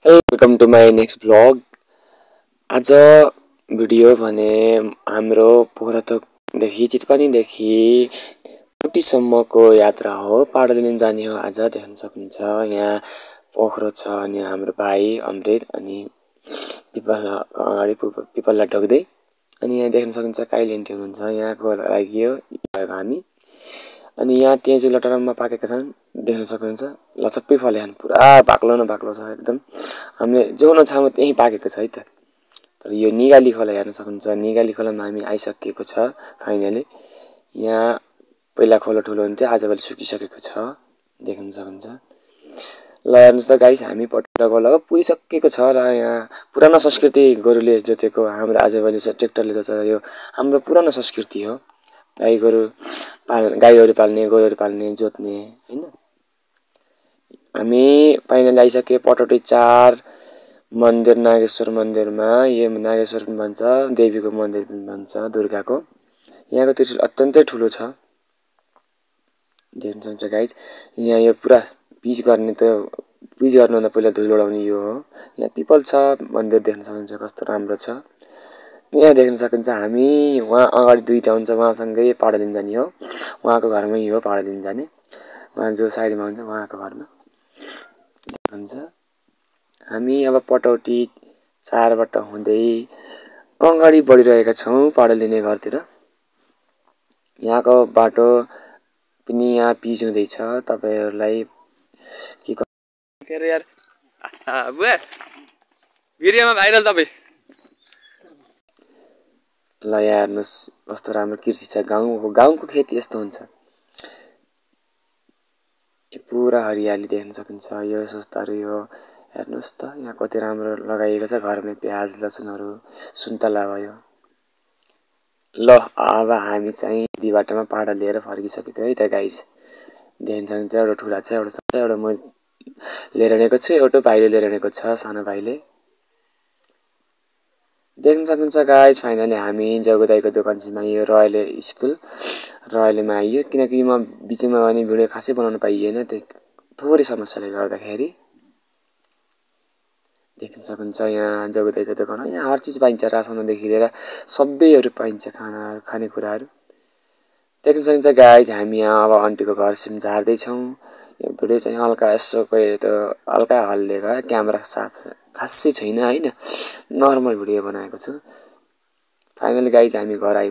Hey, welcome to my next vlog. आज video भने हाम्रो पोखराथोकदेखि चितपानीदेखि कुटीसम्मको यात्रा हो। पाडलिन जाने हो। आज देख्न सक्नुहुन्छ यहाँ पोखरो छ अनि हाम्रो भाइ अमृत अनि अगाडि पिपललाई ढोक्दै अनि यहाँ देख्न सक्नुहुन्छ काइलेन्टी हुनुहुन्छ यहाँको लागि हो हामी। अनि यहाँ तेजु लटरममा पाकेका छन् देख्न सक्नुहुन्छ लचप्पै फलेछन् पुरा बाक्लो न बाक्लो छ एकदम हामीले जो नछाम्यो त्यही पाकेको छ है त। तर यो निगाली खोला हेर्न सक्नुहुन्छ निगाली खोलामा हामी आइसकेको छ फाइनली। यहाँ पहिला खोला ठुलो हुन्थ्यो आजभोलि सुकिसकेको छ देख्न सक्नुहुन्छ। ल हेर्नुहोस् त गाइस हामी पटेला खोलाको पुगिसकेको छ र यहाँ पुरानो संस्कृति गोरुले जोतेको हाम्रो आजभोलि ट्र्याक्टरले जोतेर यो हाम्रो पुरानो संस्कृति हो। गाईहरू पाल्ने गोरुहरू पाल्ने जोत्ने हैन। हामी फाइनली आइसके पटौटी 4 मन्दिर नागेश्वर मन्दिरमा। यो नागेश्वर पनि भन्छ देवीको मन्दिर पनि भन्छ दुर्गाको। यहाँको त्रिशूल अत्यन्तै ठुलो छ देख्न सक्नुहुन्छ गाइज। यहाँ यो पुरा पिच गर्नुभन्दा पहिला धुल उडाउने यो हो। यहाँ पिपल छ मन्दिर देख्न सक्नुहुन्छ कस्तो राम्रो छ। यहाँ देख्न सक्नुहुन्छ हामी वहाँ अगाडि दुईटा हुन्छ उहाँसँगै पाडलिन जाने हो। उहाँको घरमै हो पाडलिन जाने उहाँ जो साइडमा हुन्छ उहाँको घरमा हुन्छ। हामी अब पटौटी 4बाट हुँदै अगाडि बढिरहेका छौँ पाडलिने घरतिर। यहाँको बाटो पनि यहाँ पिच हुँदैछ तपाईहरूलाई के अरे यार बुवा भिडियोमा भाइरल तपाईँ। ल यहाँ हेर्नुहोस् कस्तो राम्रो कृषि छ गाउँको खेती यस्तो हुन्छ। पुरा हरियाली देख्न सक्नुहुन्छ यो सस्ताहरू यो हेर्नुहोस् त यहाँ कति राम्रो लगाइएको छ घरमै प्याज लसुनहरू सुन्तला भयो। ल अब हामी चाहिँ यदि बाटोमा पाडा लिएर फर्किसकेको है त गाइस। देख्न सक्नुहुन्छ एउटा ठुला छ एउटा म लिएर हिँडेको छु एउटा भाइले लिएर हिँडेको छ सानो भाइले देख्न सक्नुहुन्छ गाइस। फाइनली हामी जगुदाईको दोकान छेउमा यो रोयल स्कुल रोयलमा आइयो किनकि म बिचमा पनि भिडियो खासै बनाउन पाइएन थोरै समस्याले गर्दाखेरि। देख्न सक्नुहुन्छ यहाँ जगुदाईको दोकान हो। यहाँ हर चिज पाइन्छ रासनदेखि लिएर सबैहरू पाइन्छ खानेकुराहरू देख्न सक्नुहुन्छ गाइस। हामी यहाँ अब आन्टीको घर सिम झार्दैछौँ। यो भिडियो चाहिँ हल्का यसो कोही त हल्का हल्लिएको क्यामेरा साफ खासै छैन हैन नर्मल भिडियो बनाएको छु। फाइनली गाइस हामी घर